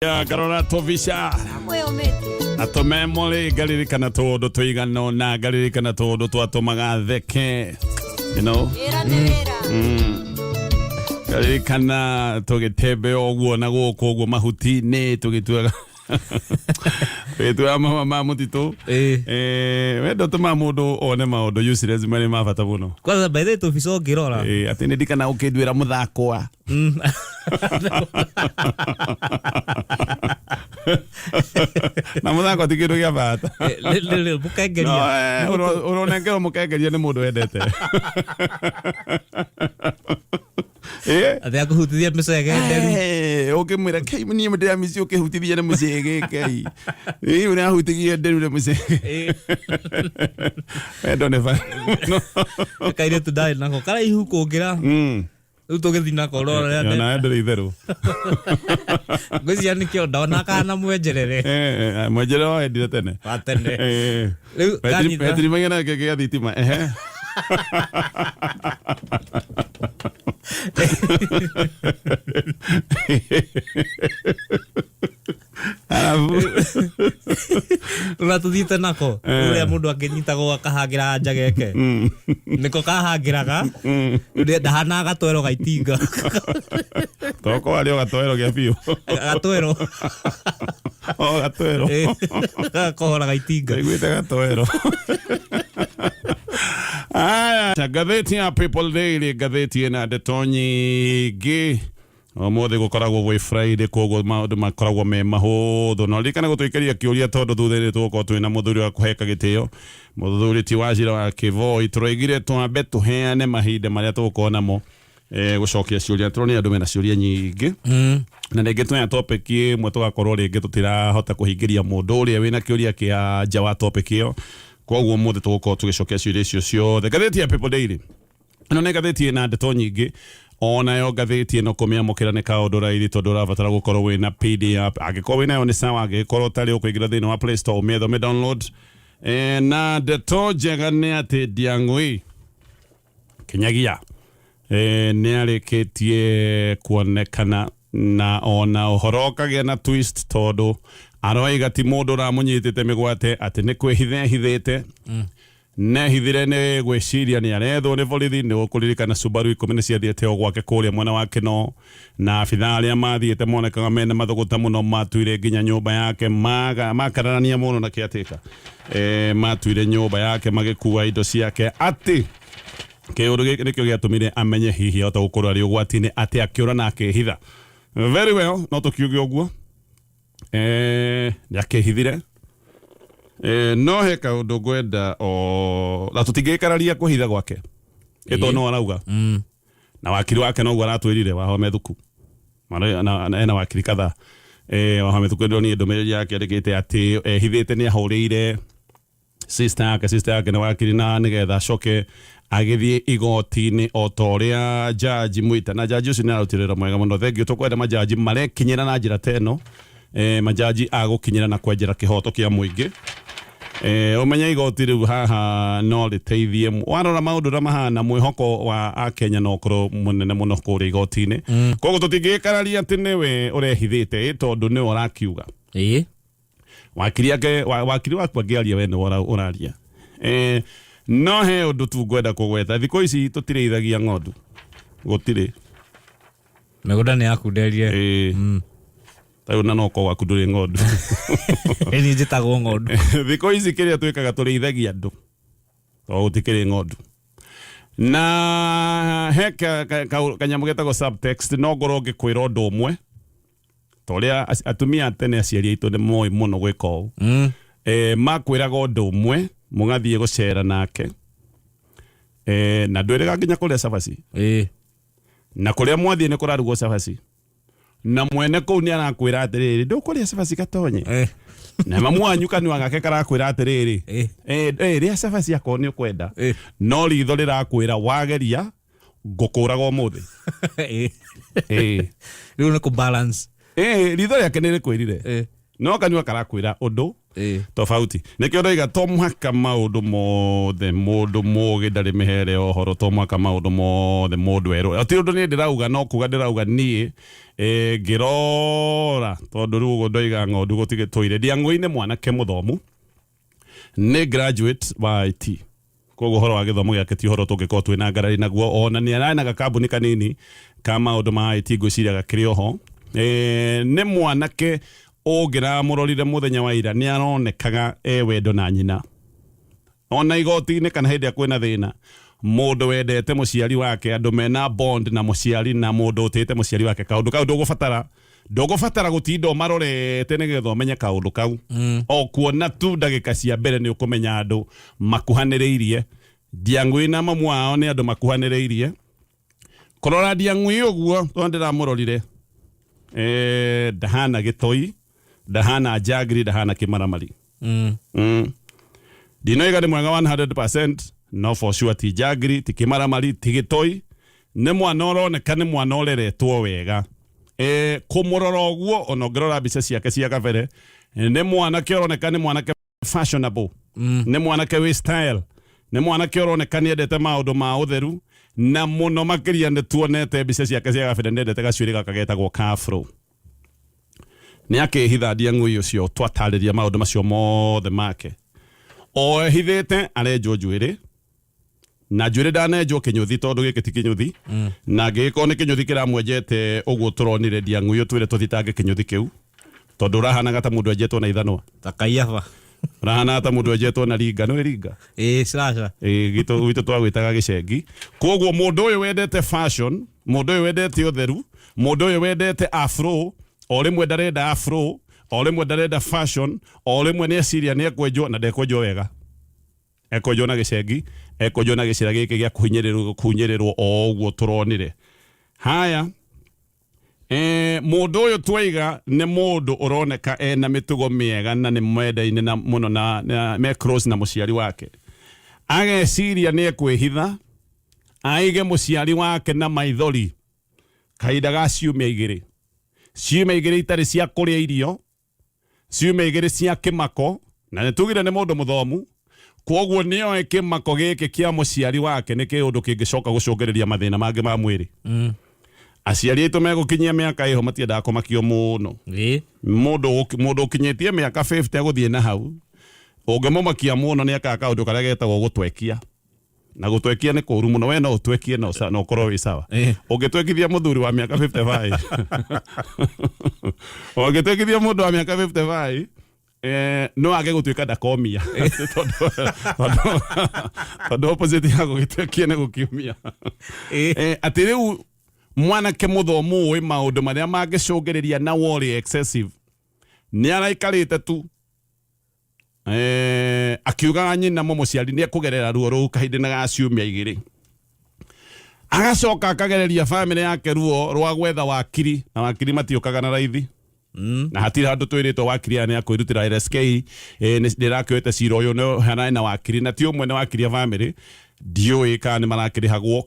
Ngarora tũbica na tũmemorĩ, ngaririkana tũũndũ tũigana ũna, ngaririkana tũũndũ twatũmaga theke. Ngaririkana tũgĩtembea ũguo na gũkũ ũguo mahuti-inĩ, tũgĩtuaga mahũa ma mũtitũ. Wendo ũtũmaga mũndũ one maũndũ useless marĩ ma bata mũno. Kwanza by the way tũbica ũngĩrora. Atĩ nĩ ndikana ũkĩnduĩra mũthakwa na mũthako ti kĩndũ gĩa bata. Mũkengeria. No, ũronengerwo mũkengeria nĩ mũndũ wendete. Atĩ akũhutithia mĩcege nderu. Ũkĩmwĩra kei niĩ ndĩramici ũkĩhutithia nĩ mũcege kei ĩ ũrahutithia nderu nĩ mũcege. Wendo nĩ bata mũno. Kairĩtu ndarĩ nako karaihu kũngĩra. Rĩu tũgĩthiĩ nako ũrora. Ona ndũrĩ itherũ. Ngwĩciria nĩkĩo ndona kana mwenjerere. Mwenjerere wendire tene. Wa tene. Rĩu kanyita. Wetirimagia na gĩa thitima ehe. Arabu Rũrĩa tũthiĩte nako rũrĩa mũndũ akĩnyitagwo akahangĩra nja geke nĩko kahangĩraga. Ndahanaga gatwero ga itinga. Toko arĩ o gatwero gĩa biũ. Gatwero. O gatwero. Gakohora ga itinga. Ndaiguĩte gatwero. Aya, ngathĩti ya People Daily, ngathĩti ĩna ndeto nyingĩ. Ũmũthĩ gũkoragwo gwĩ Friday, koguo maũndũ makoragwo me mahũthũ. Na ũririkane gũtũikĩria kĩũria tondũ thutha-inĩ tũgũkorwo twĩna mũthuri wa kũheka gĩtĩo, mũthuri ti Wachira wa Kĩboi. Tũroigire twambe tũheane mahinda marĩa tũgũkorwo namo gũcokia ciũria. Tũronire andũ mena ciũria nyingĩ. Na rĩngĩ twena topic ĩmwe tũgakorwo rĩngĩ tũtirahota kũhingĩria mũndũ ũrĩa wĩna kĩũria kĩa nja wa topic ĩyo. Koguo ũmũthĩ tũgũkorwo tũgĩcokia ciũria icio ciothe. Ngathĩti ya People Daily. Ĩno nĩ ngathĩti ĩna ndeto nyingĩ. Onayo ngathĩti ĩno kũmĩamũkĩra nĩ kaũndũ raithi tondũ ũrabatara gũkorwo wĩna PDF. Angĩkorwo wĩnayo nĩ sawa, angĩkorwo ũtarĩ ũkũingĩra thĩinĩ wa Play Store ũmĩethe ũmĩ download. Na ndeto njega nĩ atĩ Ndiang'ũi Kinyagia nĩ arĩkĩtie kuonekana na ona ũhoro ũkagĩa na twist tondũ aroiga ti mũndũ ũramũnyitĩte mĩgwate, atĩ nĩ kwĩhitha ehithĩte. Nehithire nĩ gwĩciria nĩ arethwo nĩ borithi. Nĩ ũkũririkana Subaru 10 nĩ ciathiĩte o gwake kũrĩa mwena wa Kinoo, na abithaa arĩa mathiĩte monekaga mena mathũgũta mũno, matuire nginya nyũmba yake maga makararania mũno na kĩatĩka. Matuire nyũmba yake magĩkua indo ciake, atĩ kĩũndũ gĩkĩ nĩkĩo gĩatũmire amenye hihi ahota gũkorwo arĩ ũgwati-inĩ, atĩ akĩũra na akĩhitha. Very well, no tũkiuge ũguo. Nĩ akĩhithire. No he kaũndũ ngwenda o na tũtingĩkararia kwĩhitha gwake ĩto no arauga na wakiri wake noguo aratwĩrire Wahome Thuku. Ena wakiri kadhaa. Wahome Thuku ndĩronire ndũmĩrĩri yake andĩkĩte atĩ ehithĩte nĩ ahũrĩire sister yake, sister yake nĩ wakiri, na nĩgetha acoke agĩthiĩ igoti-inĩ o ta ũrĩa jaji Mwita, na jaji ũcio nĩ ararutire wĩra mwega mũno, thengiũ. Tũkwenda majaji marekinyĩra na njĩra ta ĩno, majaji a gũkinyĩra na kwenjera kĩhoto kĩa mũingĩ. Ũmenye igoti rĩu haha no rĩteithie. Warora maũndũ ũrĩa mahana, mwĩhoko wa akenya no ũkorwo mũnene mũno kũrĩa igoti-inĩ. Koguo tũtingĩkararia atĩ nĩwe ũrehithĩte, ĩ tondũ nĩwe ũrakiuga. Wakiri ake wakiri waku angĩaria, we nĩwe ũraria. No he ũndũ tu ngwenda kũgweta. Thikũ ici tũtirĩithagia ng'ondu, gũtirĩ. Mĩgũnda nĩ yakunderie. Ĩĩ. Tarĩu na no korwo gwaku ndũrĩ ng'ondu. Niĩ njĩtagwo ng'ondu. Thikũ ici kĩrĩa twĩkaga, tũrĩithagia andũ tondũ gũtikĩrĩ ng'ondu. Na he kanyamũ getagwo subtext. No ngorwo ngĩkwĩra ũndũ ũmwe ta ũrĩa atumia a tene, aciari aitũ nĩ moĩ mũno gwĩka ũũ. Makwĩraga ũndũ ũmwe mũgathiĩ gũcera nake, na ndwĩrĩga nginya kũrĩa cabaci. Na kũrĩa mwathiĩ nĩ kũrarugwo cabaci, na mwene kũu nĩ arakwĩra atĩrĩrĩ, "Ndũkũrĩa cabaci gatonye?" Na mamu wanyu kanua gake karakwĩra atĩrĩrĩ, "Rĩa cabaci akorwo nĩ ũkwenda." No ritho rĩrakwĩra, "Wageria ngũkũraga ũmũthĩ." Rĩu nĩ kũ balance. Ritho rĩake nĩ rĩkwĩrire, no kanua karakwĩra ũndũ. Tofauti nĩkĩo ndoiga to mũhaka maũndũ mothe mũndũ mũgĩ ndarĩ mĩhere ya ũhoro, to mũhaka maũndũ mothe mũndũ erwo ti ũndũ. Niĩ ndĩrauga no kuga ndĩrauga niĩ ngĩrora tondũ rĩu ũguo ndoiga ng'ondu gũtigĩtũire. Ndiang'ũi nĩ mwanake mũthomu, nĩ graduate wa IT, koguo ũhoro wa gĩthomo gĩake ti ũhoro tũngĩkorwo twĩna ngarari naguo. Ona nĩ ararĩ na gakambuni kanini ka maũndũ ma IT, ngwĩciria gakĩrĩ oho. Nĩ mwanake ũngĩramũrorire mũthenya wa ira nĩ aronekaga e wendo na nyina, ona igoti-inĩ kana hĩndĩ ĩrĩa kwĩna thĩna, mũndũ wendete mũciari wake, andũ mena bond na mũciari na mũndũ ũtĩte mũciari wake. Kaũndũ kau ndũgũbatara gũtinda ũmarorete nĩgetha ũmenye kaũndũ kau. O kuona tu ndagĩka cia mbere nĩ ũkũmenya andũ makuhanĩrĩirie. Ndiang'ui na mamu wao nĩ andũ makuhanĩrĩirie. Kũrora Ndiang'ui ũguo tondũ ndĩramũrorire, ndahana gĩtoi, ndahana njangiri, ndahana kĩmaramari. Ndinoiga nĩ mwega 100%, no for sure ti njangiri, ti kĩmaramari, ti gĩtoi. Nĩ mwana ũroneka nĩ mwana ũreretwo wega. Kũmũrora ũguo, ona ũngĩrora mbica ciake cia kabere, nĩ mwanake ũroneka nĩ mwanake fashionable, nĩ mwanake wĩ style, nĩ mwanake ũroneka nĩ endete maũndũ ma ũtheru, na mũno makĩria nĩ tuonete mbica ciake cia kabere nĩ endete gacuĩrĩ gaka getagwo afro. Nĩ akĩhitha Ndiang'ui ũcio twatarĩria maũndũ macio mothe make, o ehithĩte arenjwo njuĩrĩ, na njuĩrĩ ndanenjwo kĩnyũthi tondũ gĩkĩ ti kĩnyũthi, na angĩgĩkorwo nĩ kĩnyũthi kĩramwenjete ũguo tũronire Ndiang'ui ũtwĩre tũthitange kĩnyũthi kĩu, tondũ ũrahanaga ta mũndũ enjetwo na ithanwa. Ta kaiaba. Ũrahanaga ta mũndũ enjetwo na ringa. Nĩ ringa? Ĩĩ, slasher. Ĩĩ, gwitũ twagwĩtaga gĩcengi. Koguo mũndũ ũyũ wendete fashion, mũndũ ũyũ wendete ũtheru, mũndũ ũyũ wendete afro, o rĩmwe ndarenda afro, o rĩmwe ndarenda fashion, o rĩmwe nĩ eciria nĩ ekwenjwo na ndekwenjwo wega, ekwenjwo na gĩcengi, ekwenjwo na gĩcĩra gĩkĩ gĩa kũhinyĩrĩrwo kũhunyĩrĩrwo o ũguo tũronire haya. Mũndũ ũyũ twaiga nĩ mũndũ ũroneka ena mĩtugo mĩega na nĩ mendaine na mũno na me close na mũciari wake. Ageciria nĩ ekwĩhitha aige mũciari wake na maithori kahinda ga ciumia 2, ciumia 2 itarĩ cia kũrĩa irio, ciumia 2 cia kĩmako. Na nĩ tugire nĩ mũndũ mũthomu, kwoguo nĩoĩ kĩmako gĩkĩ kĩa mũciari wake nĩ kĩũndũ kĩngĩcoka gũcũngĩrĩria mathĩna mangĩ ma mwĩrĩ. Aciari aitũ megũkinyia mĩaka ĩho matiendaga kũmakio mũno. Mũndũ ũkinyĩtie mĩaka 50 agũthiĩ na hau, ũngĩmũmakia mũno nĩ akaga kaũndũ karĩa getagwo gũtwekia, na gũtwekia nĩ kũru mũno. We no ũtwekie na ũkorwo wĩ sawa. Ũngĩtwekithia mũthuri wa mĩaka 55, ũngĩtwekithia mũndũ wa mĩaka 55, no age gũtuĩka ndakomia, tondũ opposite ya gũgĩtwekia nĩ gũkiumia. Atĩ rĩu mwanake mũthomu ũĩ maũndũ marĩa mangĩcũngĩrĩria na worry excessive nĩ araikarĩte tu, akiugaga nyina mũmũciari nĩ ekũgerera ruo rũu kahinda na ga ciumia 2, agacoka akagereria famĩlĩ yake ruo rwa gwetha wakiri, na wakiri matiũkaga na raithi. Na hatirĩ handũ twĩrĩtwo wakiri aya nĩ akwĩrutĩra. LSK ndĩrakĩoete cira ũyũ no hararĩ na wakiri na ti ũmwe, nĩ wakiri a famĩlĩ. Ndiũĩ kana nĩ marakĩrĩhagwo,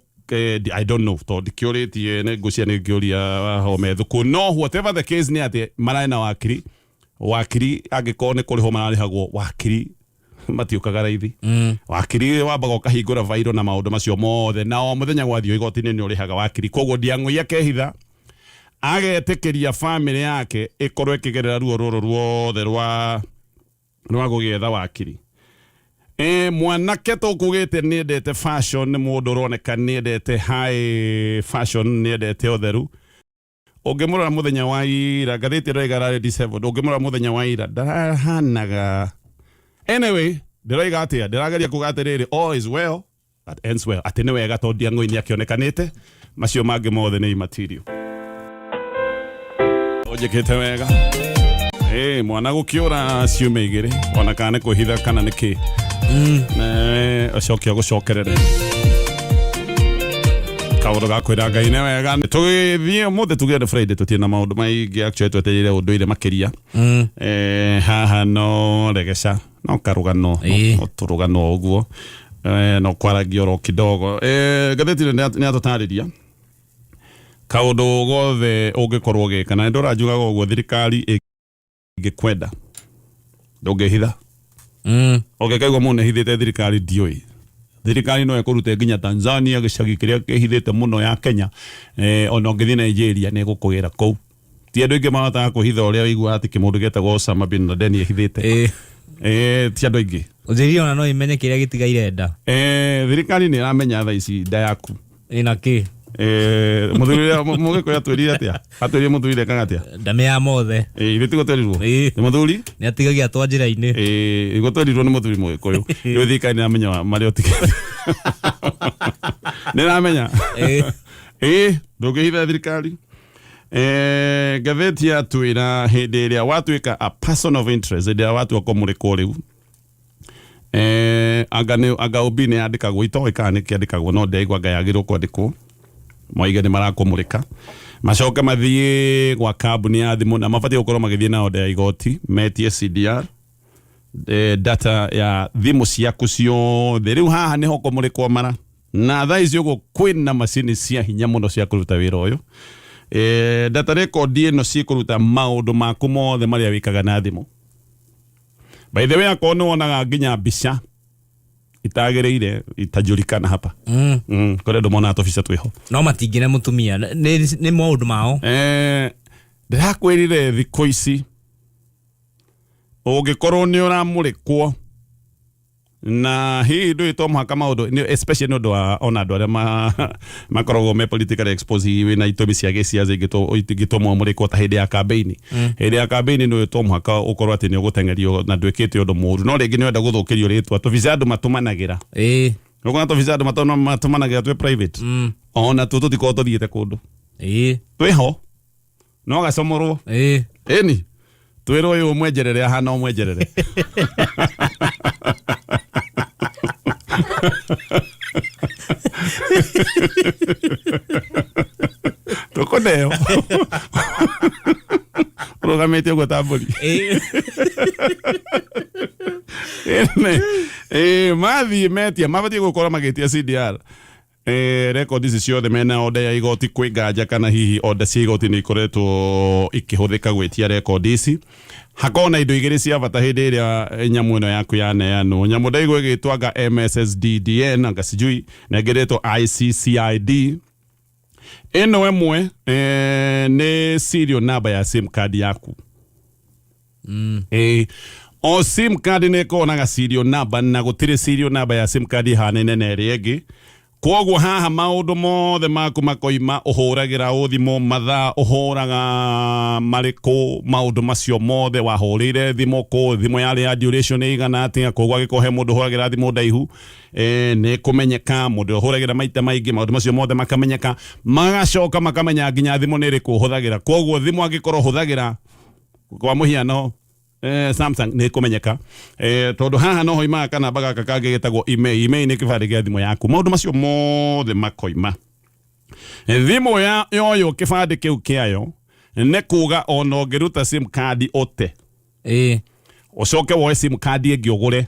I don't know tondũ ndikĩũrĩtie, nĩ ngũcia nĩ ngĩũria home thuku. No whatever the case nĩ atĩ mararĩ na wakiri. Wakiri angĩkorwo nĩ kũrĩhwo mararĩhagwo, wakiri matiũkaga raithi. Wakiri wambaga ũkahingũra bairo na maũndũ macio mothe, na o mũthenya gwathiĩ igoti-inĩ nĩ ũrĩhaga wakiri. Koguo Ndiang'ui akehitha agetĩkĩria famĩlĩ yake ĩkorwo ĩkĩgerera ruo rũrũ ruothe rwa gũgĩetha wakiri. Mwanake tũkugĩte nĩ endete fashion, nĩ mũndũ ũroneka nĩ endete high fashion, nĩ endete ũtheru. Ũngĩmũrora mũthenya wa ira, ngathĩti ĩroiga ararĩ disabled. Ũngĩmũrora mũthenya wa ira ndarahanaga. Anyway, ndĩroiga atĩa? Ndĩrageria kuga atĩrĩrĩ, all is well that ends well, atĩ nĩ wega tondũ Ndiang'ui nĩ akĩonekanĩte, macio mangĩ mothe nĩ immaterial. Ũnjĩkĩte wega. Mwana gũkĩũra ciumia 2, ona kana nĩ kwĩhitha kana nĩ kĩ, ũcoke ũgũcokerere kaũndũ ga kwĩra Ngai nĩ wega. Tũgĩthiĩ ũmũthĩ tugire nĩ Friday, tũtirĩ na maũndũ maingĩ actually twetereire ũndũire makĩria. Haha no regeca no karũgano, no tũrũgano ũguo, no kwaragia oro kidogo. Ngathĩti nĩ atũtarĩria kaũndũ gothe ũngĩkorwo ũgĩka, na nĩ ndũranjugaga ũguo thirikari ĩngĩkwenda. Ndũngĩhitha. Ũngĩkaigua mũndũ nĩhithĩte thirikari, ndiũĩ. Thirikari no ĩkũrute nginya Tanzania, gĩcagi kĩrĩa kĩhithĩte mũno ya Kenya. Ona ũngĩthiĩ Nigeria nĩ ĩgũkũgĩra kũu. Ti andũ aingĩ mahotaga kwĩhitha ũrĩa ũiguaga atĩ kĩmũndũ gĩtagwo Osama bin Laden ĩhithĩte. Ti andũ aingĩ. Ũnjĩrire ona no ĩmenye kĩrĩa gĩtigaire nda. Thirikari nĩ ĩramenya thaa ici nda yaku. Ĩna kĩ? Mũthuri ũrĩa mũgĩkũyũ atwĩrire atĩa? Atwĩrire mũthuri ndekaga atĩa? Ndame ya mothe. Ithuĩ tiguo twerirwo? Ĩĩ. Nĩ mũthuri? Nĩ atigagia twa njĩra-inĩ. Nĩguo twerirwo nĩ mũthuri mũgĩkũyũ. Rĩu thirikari nĩ ĩramenya marĩa ũtigĩte. Nĩ ĩramenya. Ĩĩ. Ĩĩ, ndũngĩhitha thirikari. Ngathĩti yatwĩra hĩndĩ ĩrĩa watuĩka a person of interest, hĩndĩ ĩrĩa watua kũmũrĩkwo rĩu, anga nĩ anga OB nĩ yandĩkagwo, itoĩ kana nĩ kĩandĩkagwo, no ndĩraigua anga yagĩrĩirwo kwandĩkwo. Moige nĩ marakũmũrĩka, macoke mathiĩ gwa kambuni ya thimũ, na mabatiĩ gũkorwo magĩthiĩ na order ya igoti metie CDR, data ya thimũ ciaku ciothe. Rĩu haha nĩho kũmũrĩkwo mara na thaa ici ũguo kwĩna macini cia hinya mũno cia kũruta wĩra ũyũ. Data record ĩno cikũruta maũndũ maku mothe marĩa wĩkaga na thimũ. By the way, akorwo nĩ wonaga nginya mbica itagĩrĩire itajulikana hapa. Kũrĩ andũ monaga tũbica twĩho. No matingĩne mũtumia nĩ maũndũ mao. Ndĩrakwĩrire thikũ ici ũngĩkorwo nĩ ũramũrĩkwo na hihi ndũĩ to mũhaka maũndũ especially nĩ ũndũ wa ona andũ arĩa makoragwo me politically exposed, hihi wĩna itũmi cia gĩciaca ingĩtũma ũmũrĩkwo ta hĩndĩ ya campaign. Hĩndĩ ya campaign nĩ to mũhaka ũkorwo atĩ nĩ ũgũteng'erio na ndwĩkĩte ũndũ mũũru, no rĩngĩ nĩ ũrenda gũthũkĩrio rĩtwa, tũbica andũ matũmanagĩra. Ũkona tũbica andũ matũmanagĩra twĩ private, ona tuo tũtikoragwo tũthiĩte kũndũ. Twĩho no gacomorwo. Ĩni twĩrwo ũyũ ũmwenjerere ahana ũmwenjerere. Tũkũneo ũrũgamĩte ũguo ta mbũri. Ĩni, mathiĩ metia, mabatiĩ gũkorwo magĩtia CDR record ici ciothe mena order ya igoti kwĩ nganja kana hihi order cia igoti nĩ ikoretwo ikĩhũthĩka gwĩtia record ici. Hakorwo na indo igĩrĩ cia bata hĩndĩ ĩrĩa nyamũ ĩno yaku yaneanwo. Nyamũ ndaigua ĩgĩtwo anga MSSDDN, anga sijui, na ĩngĩ ĩretwo ICCID. Ĩno ĩmwe nĩ serial number ya SIM card yaku. O SIM card nĩ ĩkoragwo na ga serial number, na gũtirĩ serial number ya SIM card ĩhanaine na ĩrĩa ĩngĩ. Koguo haha maũndũ mothe maku makoima, ũhũragĩra ũ thimũ, mathaa ũhũraga marĩkũ, maũndũ macio mothe, wahũrĩire thimũ kũ, thimũ yarĩ ya duration ĩigana atĩa. Koguo angĩkorwo he mũndũ ũhũragĩra thimũ ndaihu, nĩ kũmenyeka, mũndũ ũhũragĩra maita maingĩ, maũndũ macio mothe makamenyeka. Magacoka makamenya nginya thimũ nĩ ĩrĩkũ ũhũthagĩra. Koguo thimũ angĩkorwo ũhũthagĩra kwa mũhiano Samsung, nĩ kũmenyeka, tondũ haha no hoimaga kanamba gaka kangĩ getagwo IMEI. IMEI nĩ kĩbandĩ gĩa thimũ yaku. Maũndũ macio mothe makoima thimũ ya yoyo kĩbandĩ kĩu kĩayo, nĩ kuga ona ũngĩruta SIM card ũte, ũcoke woe SIM card ĩngĩ ũgũre,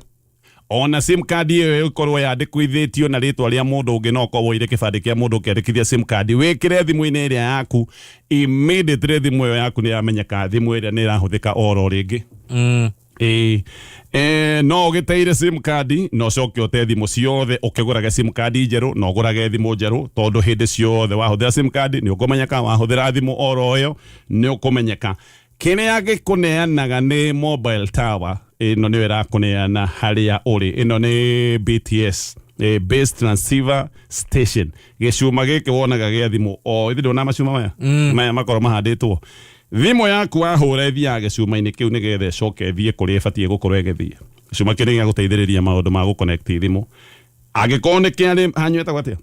ona SIM card ĩyo ĩkorwo yandĩkithĩtio na rĩtwa rĩa mũndũ ũngĩ, no ũkorwo woire kĩbandĩ kĩa mũndũ ũkĩandĩkithia SIM card wĩkĩre thimũ-inĩ ĩrĩa yaku, immediately thimũ ĩyo yaku nĩ yamenyeka, thimũ ĩrĩa nĩ ĩrahũthĩka oro rĩngĩ. Ĩĩ, no ũgĩteire SIM card na ũcoke ũte thimũ ciothe, ũkĩgũrage SIM card njerũ na ũgũrage thimũ njerũ, tondũ hĩndĩ ciothe wahũthĩra SIM card nĩ ũkũmenyeka, wahũthĩra thimũ oro ĩyo nĩ ũkũmenyeka. Kĩrĩa gĩkũneanaga nĩ mobile tower ĩno, nĩyo ĩrakũneana harĩa ũrĩ. Ĩno nĩ BTS, base transceiver station, gĩcuma gĩkĩ wonaga gĩa thimũ. O ithe ndona macuma maya, maya makorwo mahandĩtwo thimũ yaku, wahũra ĩthiaga gĩcuma-inĩ kĩu nĩgetha ĩcoke ĩthiĩ kũrĩa ĩbatiĩ gũkorwo ĩgĩthiĩ. Gĩcuma kĩu nĩ gĩa gũteithĩrĩria maũndũ ma gũconnect thimũ. Angĩkorwo nĩ kĩarĩ hanyu ĩtagwo atĩa?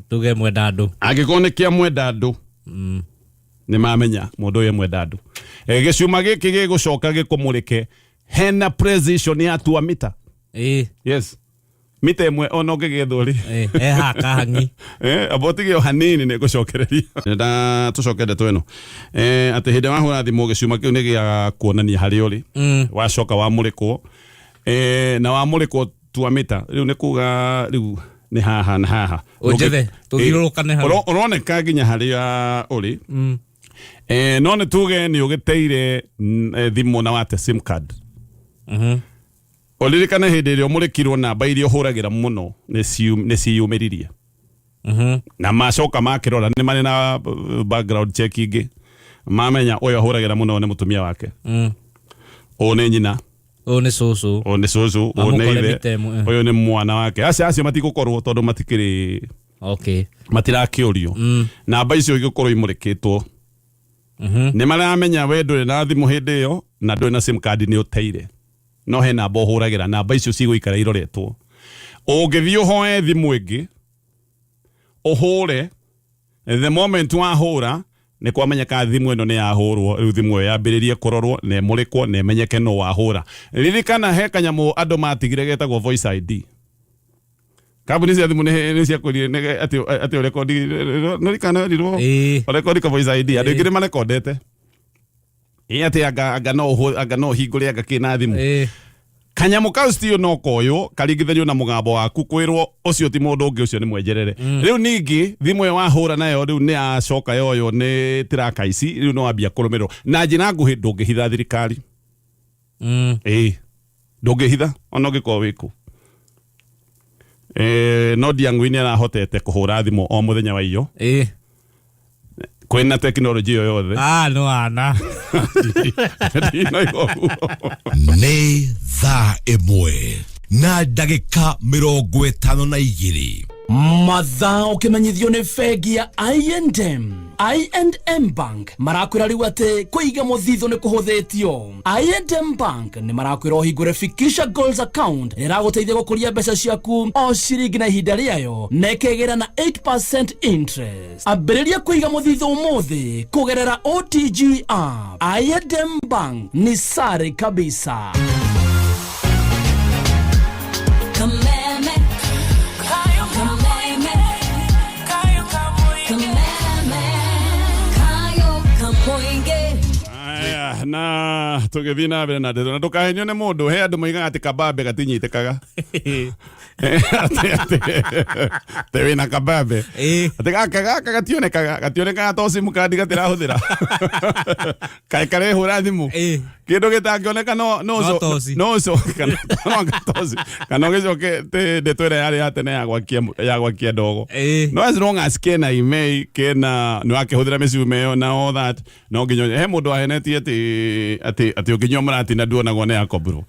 Tuge mwenda andũ. Angĩkorwo nĩ kĩa mwenda andũ, nĩ mamenya mũndũ ũyũ mwenda andũ. Gĩcuma gĩkĩ gĩgũcoka gĩkũmũrĩke hena precision ya tua mita. Yes, mita ĩmwe ona ũngĩgethwo rĩ. Ĩĩ, he haka hangi. Amba ũtige o hanini nĩ ngũcokereria nda tũcoke ndeto ĩno, atĩ hĩndĩ ĩrĩa wahũra thimũ, gĩcuma kĩu nĩ gĩa kuonania harĩa ũrĩ. Wacoka wamũrĩkwo, na wamũrĩkwo tua mita, rĩu nĩ kuga rĩu nĩ haha na haha. Ũnjethe, tũthiũrũrũkane hau. Ũroneka nginya harĩa ũrĩ. No nĩ tuge nĩ ũgĩteire thimũ na wate SIM card. Ũririkane hĩndĩ ĩrĩa ũmũrĩkirwo namba iria ũhũragĩra mũno nĩ ciyumĩririe. Na macoka makĩrora nĩ marĩ na background check ingĩ, mamenya ũyũ ahũragĩra mũno nĩ mũtumia wake, ũyũ nĩ nyina, Ũyũ nĩ cũcũ. Ũyũ nĩ cũcũ, ũyũ nĩ Mamũkore ithe, mĩtemo, eh. ũyũ nĩ mwana wake. Acio matigũkorwo tondũ matikĩrĩ matirakĩũrio. Namba icio igũkorwo imũrĩkĩtwo, nĩ maramenya we ndũrĩ na thimũ hĩndĩ ĩyo na ndũrĩ na sim card, nĩ ũteire, no he namba ũhũragĩra. Namba icio cigũikara iroretwo. Ũngĩthiĩ ũhoe thimũ ĩngĩ ũhũre, the moment wahũra nĩ kwamenyeka thimũ ĩno nĩ yahũrwo. Rĩu thimũ ĩyo yambĩrĩrie kũrorwo na ĩmũrĩkwo na ĩmenyeke nũ wahũra. Ririkana he kanyamũ andũ matigire getagwo Voice ID. Kambuni cia thimũ nĩ ciakwĩrire atĩ ũrekondi nĩrikana werirwo ũrekondi ka Voice ID. Andũ aingĩ nĩ marekondete ĩ atĩ anga no anga no ũhingũre anga kĩ na thimũ. Kanyamũ kau still no koywo karingithanio na mũgambo waku, kwĩrwo ũcio ti mũndũ ũngĩ, ũcio nĩ mwenjerere. Rĩu ningĩ thimũ ĩyo wahũra nayo rĩu nĩ yacoka yoywo nĩ tiraka ici, rĩu no wambia kũrũmĩrĩrwo. Na njĩra nguhĩ, ndũngĩhitha thirikari. Ĩĩ, ndũngĩhitha ona ũngĩkorwo wĩkũ. No Ndiang'ui nĩ arahotete kũhũra thimũ o mũthenya wa iyo kwĩna tekinoronjĩ ĩyo yothe. Ah, no ana. Ndinaigua ũguo. Nĩ thaa 1 na ndagĩka 52. Mathaa ũkĩmenyithio nĩ bengi ya I&M. I&M Bank marakwĩra rĩu atĩ kũiga mũthithũ nĩ kũhũthĩtio. I&M Bank nĩ marakwĩra ũhingũre Fikisha Goals account ĩrĩa ĩragũteithia gũkũria mbeca ciaku o ciringi na ihinda rĩayo na ĩkegĩra na 8% interest. Ambĩrĩria kũiga mũthithũ ũmũthĩ kũgerera OTG app. I&M Bank ni sare kabisa. Kameme. Kameme. Kameme. Kayo kamoinge. Aya, na tũgĩthiĩ na mbere na ndeto, na ndũkahenio nĩ mũndũ. He andũ moigaga atĩ kabambe gatinyitĩkaga, atĩ wĩna kabambe, atĩ gaka gationekaga to simu kandi gatirahũthĩra, kaĩ karehũra thimũ kĩndũ gĩtangĩoneka no no No toci. No ũcoke kana no toci kana ũgĩcoke ndeto ĩrĩa yarĩ ya tene ya gwakia ndogo. No as long as kena email, kena nĩ wakĩhũthĩra mĩcume ĩyo na all that, no nginya he mũndũ wahenetie atĩ ũngĩnyua mũratina nduonagwo nĩ yakobro.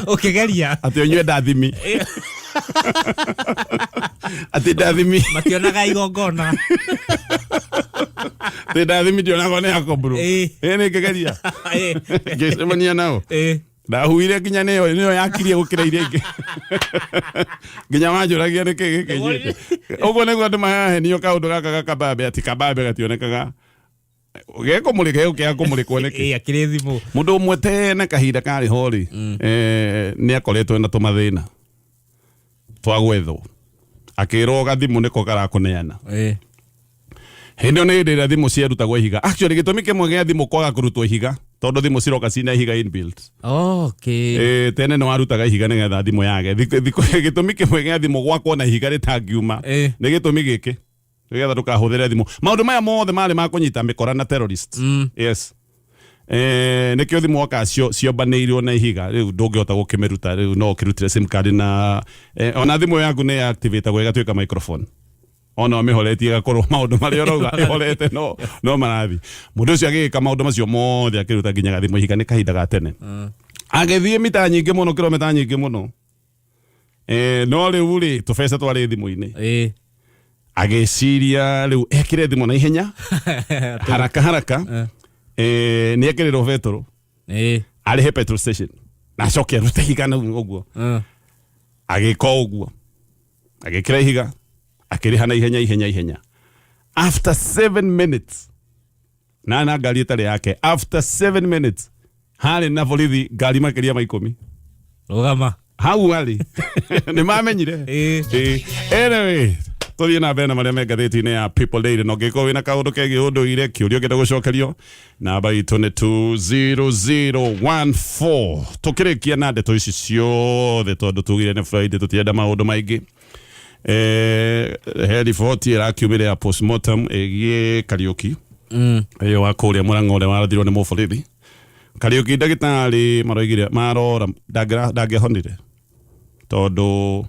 Ũkĩgeria. Atĩ ũnyue ndathimi, atĩ ndathimi Mationaga igongona. Atĩ ndathimi ndionagwo nĩ yakobro. Ĩ nĩ ngĩgeria, ngĩcemania nao, ndahuire nginya nĩyo yakirie gũkĩra iria ingĩ, nginya wanjũragia nĩkĩ gĩkĩ nyuĩte. Ũguo nĩguo andũ marahenio kaũndũ gaka ga kabambe, atĩ kabambe gationekaga gekũmũrĩka, gĩũkĩaga kũmũrĩkwo nĩkĩ? Ĩĩ, akĩrĩ thimũ. Mũndũ ũmwe tene kahinda karĩ ho rĩ, nĩ akoretwo na tũmathĩna twa gwethwo, akĩrwo gathimũ nĩko karakũneana. Hĩndĩ ĩyo nĩ hĩndĩ ĩrĩa thimũ ciarutagwo ihiga. Actually, gĩtũmi kĩmwe gĩa thimũ kwaga kũrutwo ihiga, tondũ thimũ ciroka cina ihiga inbuilt. Tene nĩ warutaga ihiga nĩgetha thimũ yage. Gĩtũmi kĩmwe gĩa thimũ gwakwo na ihiga rĩtangiuma nĩ gĩtũmi gĩkĩ, nĩgetha ndũkahũthĩre thimũ. Maũndũ maya mothe marĩ ma kũnyita mĩkora na terrorists. Yes. Nĩkĩo thimũ woka ciombanĩirwo na ihiga. Rĩu ndũngĩhota gũkĩmĩruta, rĩu no ũkĩrutire sim card na ona thimũ yaku nĩ activate ĩgatuĩka microphone, ona ũmĩhoretie ĩgakorwo maũndũ marĩa ũrauga ĩhorete no marathi. Mũndũ ũcio agĩgĩka maũndũ macio mothe, akĩruta nginya gathimũ ihiga. Nĩ kahinda ga tene. Agĩthiĩ mita nyingĩ mũno, kilomita nyingĩ mũno, no rĩu rĩ tũbeca twarĩ thimũ-inĩ. Agĩciria rĩu ekĩre thimũ na ihenya haraka haraka, nĩ ekĩrĩrwo betũrũ, arĩhe petrol station na acoke arute ihiga na ũguo. Agĩka ũguo, agĩkĩra ihiga, akĩrĩha na ihenya ihenya ihenya. After 7 minutes, na ngari ĩtarĩ yake, after 7 minutes harĩ na borithi ngari makĩria ma 10. Rũgama. Hau arĩ nĩ mamenyire. Ĩĩ. Anyway, tũthiĩ na mbere na marĩa me ngathĩti-inĩ ya People Daily, na ũngĩkorwo wĩna kaũndũ kegiĩ ũndũire, kĩũria ũngĩenda gũcokerio, namba itũ nĩ 20014. Tũkĩrĩkia na ndeto ici ciothe, tondũ tugire nĩ Friday, tũtirenda maũndũ maingĩ, he riboti ĩrakiumire ya postmortem ĩgiĩ Kariũki ĩyo wa kũrĩa Mũrang'a, ũrĩa warathirwo nĩ mũborithi. Kariuki ndagĩtarĩ maroigire marora ndangĩahonire tondũ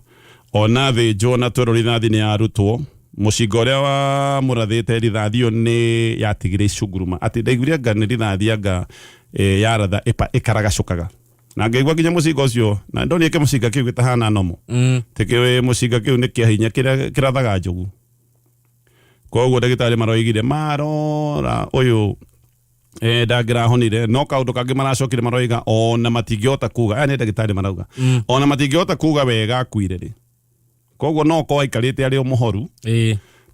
ona thĩnjwo na twerwo rithathi nĩ yarutwo mũcinga ũrĩa wamũrathĩte rithathi ĩyo nĩ yatigire icunguruma atĩ ndaiguire anga nĩ rithathi anga yaratha ĩkaragacũkaga na ngaigua nginya mũcinga ũcio na ndonire kĩmũcinga kĩu gĩtahana nomo tĩkĩũĩ mũcinga kĩu nĩ kĩa hinya kĩrĩa kĩrathaga njogu. Koguo ndagĩtarĩ maroigire marora ũyũ ndangĩrahonire no kaũndũ kangĩ maracokire maroiga ona matingĩhota kuga aya nĩ ndagĩtarĩ marauga ona matingĩhota kuga wega akuire rĩ. Koguo no korwo aikarĩte arĩ o mũhoru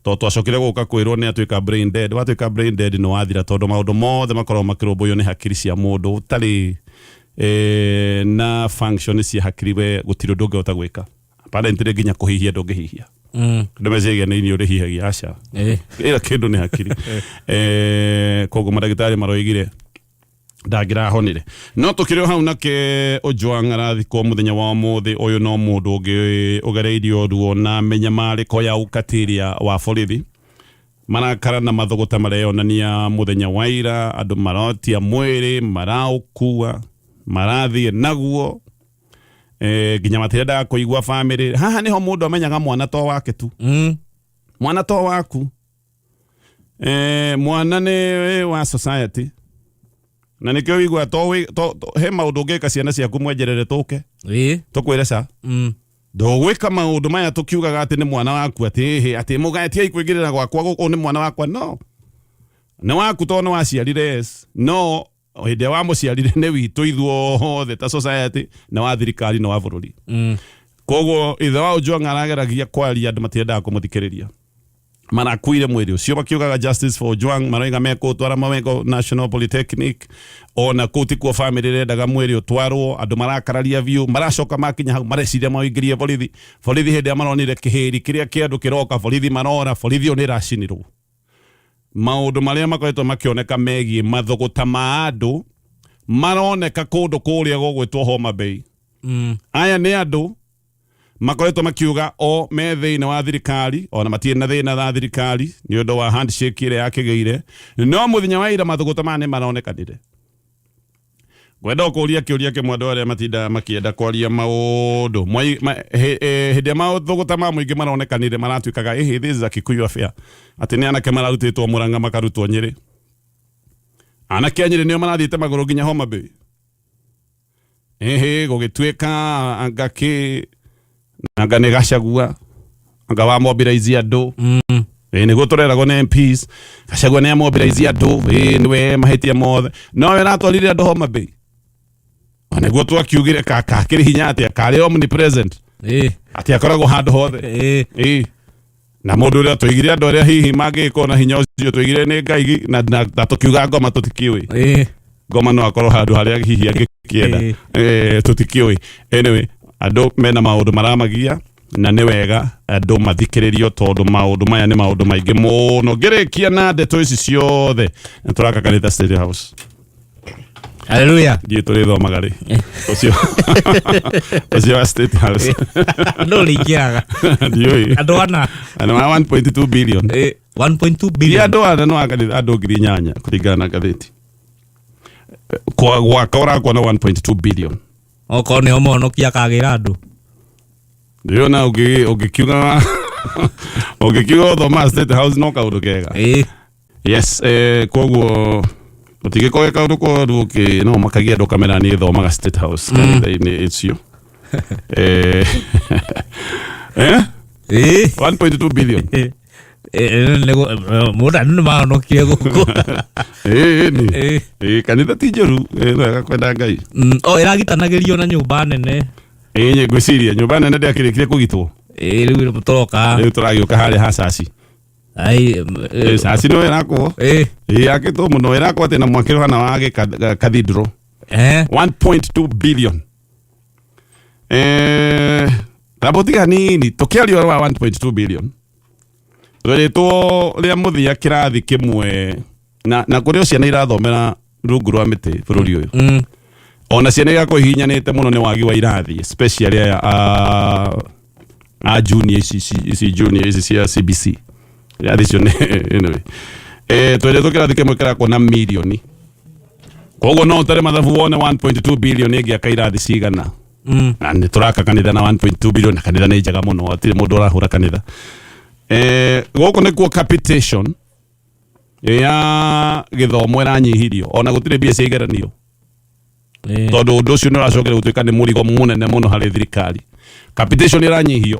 tondũ twacokire gũka kwĩrwo nĩ atuĩka brain dead. Watuĩka brain dead nĩ wathira tondũ maũndũ mothe makoragwo makĩrũmbũiyo nĩ hakiri cia mũndũ ũtarĩ na function cia hakiri we gũtirĩ ũndũ ũngĩhota gwĩka. Apparently nginya kũhihia ndũngĩhihia. Andũ meciria nĩ irio ũrĩhihagia aca. Ĩra kĩndũ nĩ hakiri. Koguo mandagĩtarĩ maroigire ndangĩrahonire no tũkĩrĩ o hau nake Ojwang arathikwo mũthenya wa ũmũthĩ ũyũ no mũndũ ũngĩ ũgereirio ruo na mĩnyamarĩko ya ũkatiria wa borithi marakara na mathũgũta mareyonania mũthenya wa ira andũ marotia mwĩrĩ maraũkua marathiĩ naguo nginya matirendaga kũigua family. Haha nĩho mũndũ amenyaga mwana to wake tu. Mwana to waku mwana nĩ wa society na nĩkĩo wĩigua to he maũndũ ũngĩka ciana ciaku mwenjerere tũke tũkwĩre ca ndũgwĩka maũndũ maya tũkiugaga atĩ nĩ mwana waku atĩ ĩhĩ atĩ mũgaetiai kũingĩrĩra gwakwa gũkũ nĩ mwana wakwa no nĩ waku tondũ nĩ waciarire yes no hĩndĩ ĩrĩa wamũciarire nĩ witũ ithuothe ta society na wa thirikari na wa bũrũri. Koguo ithe wa Ojwang arageragia kwaria andũ matiendaga kũmũthikĩrĩria marakuire mwĩrĩ ũcio makiugaga justice for Ojwang maroiga mekũũtwara Mawego National Polytechnic ona kũu tikuo family ĩrendaga mwĩrĩ ũtwarwo andũ marakararia biũ maracoka makinya hau mareciria maũingĩrie borithi borithi hĩndĩ ĩrĩa maronire kĩhĩri kĩrĩa kĩa andũ kĩroka borithi marora borithi ĩyo nĩ ĩracinirwo. Maũndũ marĩa makoretwo makĩoneka megiĩ mathũgũta ma andũ maroneka kũndũ kũrĩa gũgwĩtwo Homa Bay. Aya nĩ andũ makoretwo makiuga o me thĩinĩ wa thirikari ona matirĩ na thĩna na thirikari nĩ ũndũ wa handshake ĩrĩa yakĩgĩire no mũthenya wa ira mathũgũta maya nĩ maronekanire. Ngwenda kũũria kĩũria kĩmwe andũ arĩa matindaga makĩenda kwaria maũndũ hĩndĩ ĩrĩa mathũgũta ma mũingĩ maronekanire maratuĩkaga ĩhĩ this is a Kikuyu affair atĩ nĩ anake mararutĩtwo Murang'a makarutwo Nyĩrĩ. Anake a Nyĩrĩ nĩo marathiĩte magũrũ nginya Homa Bay. Ĩhĩ gũgĩtuĩka anga kĩ anga nĩ Gachagua anga wa mobilize andũ. Nĩguo tũreragwo nĩ MPs Gachagua nĩ amobilize andũ nĩwe mahĩtia mothe no we aratwarire andũ Homa Bay. O nĩguo twakiugire kakĩrĩ hinya atĩa karĩ omnipresent atĩ akoragwo handũ hothe. Na mũndũ ũrĩa tũigire andũ arĩa hihi mangĩgĩkorwo na hinya ũcio tũigire nĩ Ngai na tũkiuga ngoma tũtikĩũĩ. Ngoma no akorwo handũ harĩa hihi angĩkĩenda tũtikĩũĩ. Anyway andũ mena maũndũ maramagia na nĩ wega andũ mathikĩrĩrio tondũ maũndũ maya nĩ maũndũ maingĩ mũno. Ngĩrĩkia na ndeto ici ciothe na tũraka kanitha State House. Hallelujah. Ndiĩ tũrĩthomaga rĩ ũcio wa State House no rĩingĩraga ndiũĩ andũ ana andũ a 1.2 billion 1.2 ti billion andũ ana no akanitha andũ 8,000 kũringana na ngathĩti kwa gwaka ũrakwa na 1.2 billion okorwo nĩo mũhonokia akagĩra andũ ndĩona ũngĩkiuga ũngĩkiuga ũthoma State House no kaũndũ kega. Yes koguo gũtingĩkorwo kaũndũ koru no makagia andũ kamera niĩ thomaga State House kanitha-inĩ icio 1.2 billion mũndũ andũ nĩ mahonokire gũkũ. Nĩ kanitha ti njũru wega kwenda Ngai. O ĩragitanagĩrio na nyũmba nene. Ngwĩciria nyũmba nene ndĩakĩrĩkire kũgitwo. Rĩu tũroka rĩu tũragĩũka harĩa ha caci. Caci no ĩrakwo yakĩtwo mũno ĩrakwo atĩ na mwakĩro hana wa cathedral 1.2 billion. Raboti hanini tũkĩaria ũhoro wa 1.2 billion twĩrĩtwo rĩa mũthia kĩrathi kĩmwe na kũrĩ o ciana irathomera rungu rwa mĩtĩ bũrũri ũyũ. Ona ciana igakorwo ihinyanĩte mũno nĩ wagi wa irathi especially aya a junior ici junior ici cia CBC irathi icio nĩ anyway twĩrĩtwo kĩrathi kĩmwe kĩrakwo na mirioni. Koguo no ũtare mathabu wone 1.2 billion ĩngĩaka irathi cigana. Na nĩ tũraka kanitha na 1.2 billion, na kanitha nĩ njega mũno, hatirĩ mũndũ ũrahũra kanitha. Gũkũ nĩkuo capitation ya gĩthomo ĩranyihirio, ona gũtirĩ mbia cia igeranio, tondũ ũndũ ũcio nĩ ũracokera gũtuĩka nĩ mũrigo mũnene mũno harĩ thirikari. Capitation ĩranyihio.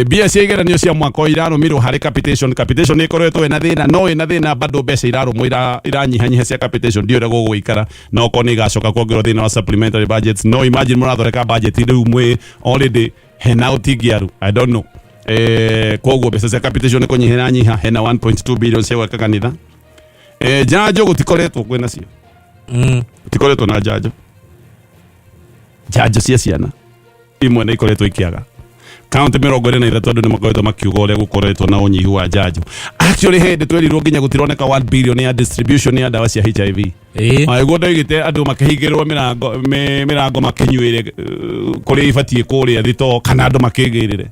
Mbia cia igeranio cia mwaka ũyũ irarũmirwo harĩ capitation. Capitation ĩkoretwo ĩna thĩna, no ĩna thĩna bado, mbeca irarũmwo iranyihanyiha cia capitation. Ndiũĩ ũrĩa gũgũikara, no okorwo nĩ igacoka kuongererwo thĩinĩ wa supplementary budgets. No imagine mũrathondeka budget rĩu mwĩ already hena ũtingiaru. I don't know. Koguo mbeca cia capitation nĩ kũnyiha iranyiha. Hena 1.2 billion cia gwaka kanitha. Njanjo gũtikoretwo kwĩna cio. Gũtikoretwo na njanjo. Njanjo cia ciana imwe nĩ ikoretwo ikĩaga kaunti 23. Andũ nĩ makoretwo makiuga ũrĩa gũkoretwo na ũnyihu wa njanjo. Actually, hĩndĩ twerirwo nginya gũtironeka 1 billion ya distribution ya ndawa cia HIV. Aiguo ndoigĩte andũ makĩhingĩrwo mĩrango, mĩrango makĩnyuĩre kũrĩa ibatiĩ kũrĩa thitoo, kana andũ makĩgĩrĩre,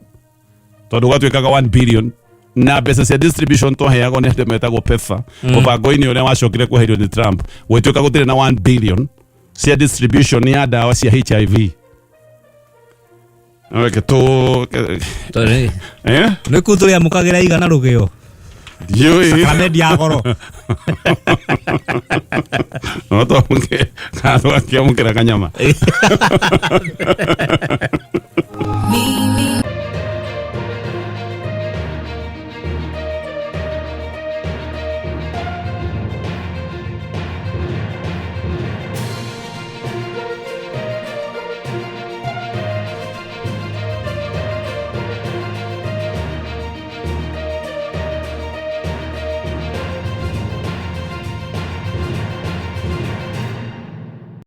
tondũ gwatuĩkaga 1 billion na mbeca cia distribution twaheagwo nĩ andũ metagwo PEPFAR, mũbango-inĩ ũrĩa wacokire kweherio nĩ Trump. Gwĩtuĩka gũtirĩ na 1 billion cia distribution ya ndawa cia HIV. Reke tu. Tondũ Eh? Nĩ kuu tũrĩamũkagĩra igana rũgĩo. Ndiũĩ. Sakramendi ya goro. No twamũkĩre kana twakĩamũkĩra kanyama.